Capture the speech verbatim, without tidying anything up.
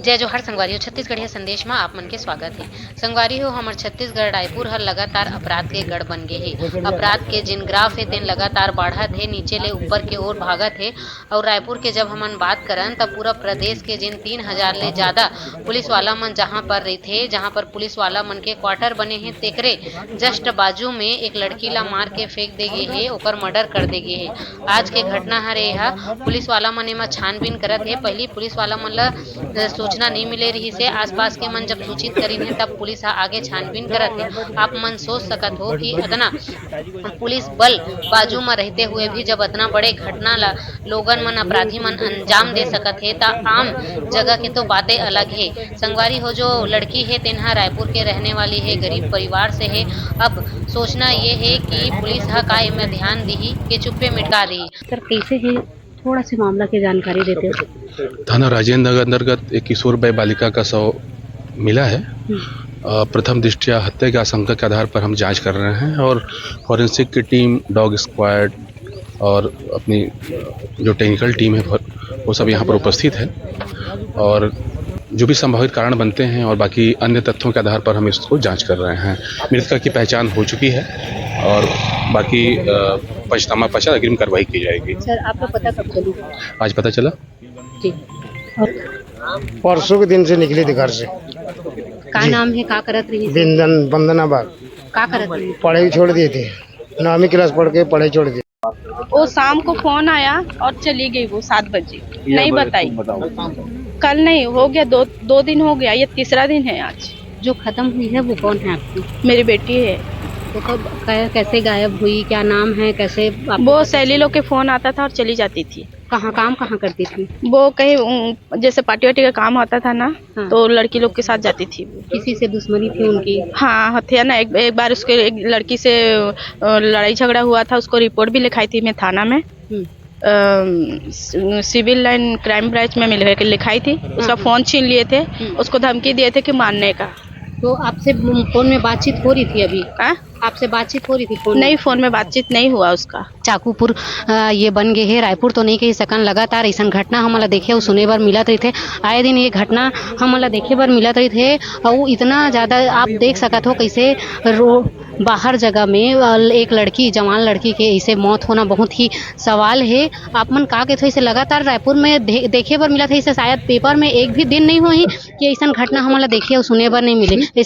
जय जोहार संगवारी हो, छत्तीसगढ़िया संदेश म आप मन के स्वागत हे। संगवारी हो, हमर छत्तीसगढ़ रायपुर ह लगातार अपराध के गढ़ बन गे हे। अपराध के जेन ग्राफ हे, तेन लगातार बाढ़त हे, नीचे ले ऊपर के ओर भागत हे। अउ रायपुर के जब हमन बात करन, त पूरा प्रदेश के जेन तीन हजार ले ज्यादा पुलिस वाला मन जहां पर रहिथे, जहां पर पुलिस वाला मन के क्वार्टर बने हे, तेकरे जस्ट बाजू में एक लड़की ला मार के फेंक दे गे हे, ओकर मर्डर कर दे गे हे। आज के घटना हरे एहा, पुलिस वाला मन एमा छानबीन करत हे। पहिली पुलिस वाला मन ला, अ, सूचना नइ मिले रिहिस हे। आसपास के मन जब सूचित करिन हे, तब पुलिस ह आगे छानबीन करत हे। आप मन सोच सकत हो कि अतना पुलिस बल बाजू म रहते हुए भी जब अतना बड़े घटना ला लोगन मन, अपराधी मन अंजाम दे सकत हे, त आम जगह के तो बातें अलग हे। संगवारी हो, जो लड़की हे, तेन ह रायपुर के रहने वाली हे, गरीब परिवार से हे। अब सोचना ये हे कि पुलिस ह का एमे ध्यान दिही के चुप्पे मिटका दिही। सर, कैसे है, थोड़ा सा मामला की जानकारी देते हो? थाना राजेंद्र नगर अंतर्गत एक किशोर बालिका का शव मिला है। हम्म। अ, प्रथम दृष्टया हत्या की आशंका के आधार पर हम जांच कर रहे हैं और फॉरेंसिक की टीम, डॉग स्क्वाड और अपनी जो टेक्निकल टीम है, वो सब यहाँ पर उपस्थित है और जो भी संभावित कारण बनते हैं और बाकी अन्य तथ्यों के आधार पर हम इसको जांच कर रहे हैं। मृतका की पहचान हो चुकी है और बाकी, अ, पंचनामा पश्चात अग्रिम कार्रवाई की जाएगी। सर, आपका पता कब चली? आज पता चला। जी। परसों के दिन से निकली थी घर से। का जी। नाम है, का करत रही? बिंदन, बंदनाबाद। का करत रही? पढ़ाई छोड़ दिए थे, नौवीं क्लास पढ़ के पढ़ाई छोड़ दी। वो शाम को फोन आया और चली गई वो सात बजे, ये नहीं बोले, बताई। तुम बताओ। कल नहीं, हो गया दो, दो दिन हो गया, ये तीसरा दिन है आज। जो खत्म हुई है, वो कौन है आपकी? मेरी बेटी है। तो कब, कै-, कैसे गायब हुई, क्या नाम है, कैसे आप? वो सहेली लोग के फोन आता था और चली जाती थी। कहाँ, काम कहाँ करती थी? वो कहीं, उम, जैसे पार्टी वार्टी का काम होता था ना, हाँ। तो लड़की लोग के साथ जाती थी वो। किसी से दुश्मनी थी उनकी? हाँ, थे ना, एक, एक बार उसके एक लड़की से, अ, लड़ाई झगड़ा हुआ था, उसको रिपोर्ट भी लिखाई थी मैं थाना में। हम्म। अ, सि-, सिविल लाइन क्राइम ब्रांच में मिल-, लिखाई थी। उसका हाँ। फोन छीन लिए थे, हम्म। उसको धमकी दिए थे कि मारने का। तो आपसे फोन में बातचीत हो रही थी अभी? हाँ? आपसे बातचीत हो रही थी फोन में? नहीं, फोन में बातचीत नहीं हुआ उसका। चाकूपुर, अ, ये बन गे हे, रायपुर तो नइ कहि सकन। लगातार अइसन घटना हमन ला देखे अउ सुने बर मिलत रहिथे। आए दिन ये घटना हमन ला देखे बर मिलत रहिथे। अउ इतना ज्यादा आप देख सकत हो, कइसे रो-, बाहर जगह में, अ, एक लड़की, जवान लड़की के अइसे मौत होना बहुत ही सवाल हे। आप मन का कहिथो, अइसे लगातार रायपुर में दे-, देखे बर मिलत हे, अइसे शायद पेपर में एक भी दिन नइ होही कि अइसन घटना हमन ला देखे अउ सुने बर नइ मिले।